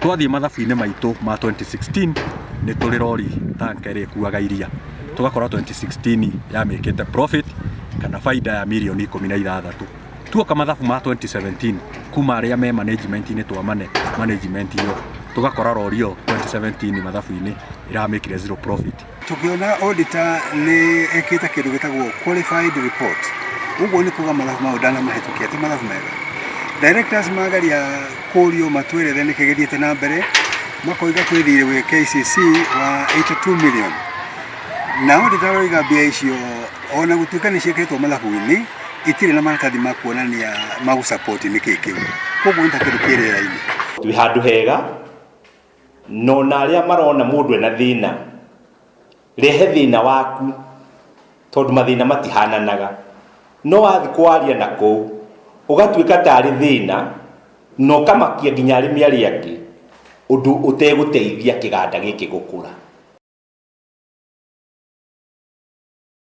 Twathiĩ mathabu-inĩ maitũ ma 2016 nĩ tũrĩ rori tanka ĩrĩa ĩkuaga iria, tũgakora 2016 yamĩkĩte profit kana baida ya mirioni 16. Tuoka mathabu ma 2017 kuma arĩa me management-inĩ twamane management ĩyo, tũgakora rori ĩyo 2017 mathabu-inĩ ĩramĩkire zero profit. Tũkĩona auditor nĩ ekĩte kĩndũ gĩtagwo qualified report, ũguo nĩ kuga mathabu mau ndanamahĩtũkia, ti mathabu mega. Directors mageria kũrio matwĩrĩre nĩkĩ gĩthiĩte na mbere, makoiga kwĩ thirĩ wĩ KCC wa 82 million. Na auditor aroiga mbia icio ona gũtuĩka nĩ ciĩkĩrĩtwo mathabu-inĩ, itirĩ na maratathi ma kuonania ma gũ support nĩkĩ kĩu. Koguo nĩ ta kĩndũ kĩ rĩera-inĩ. Twĩ handũ hega na ona arĩa marona mũndũ ena thĩna, rehe thĩna waku tondũ mathĩna matihananaga. No wathiĩ kwaria na kũu ũgatuĩka tarĩ thĩna na ũkamakia nginya arĩmi arĩa angĩ, ũndũ ũtegũteithia kĩganda gĩkĩ gũkũra.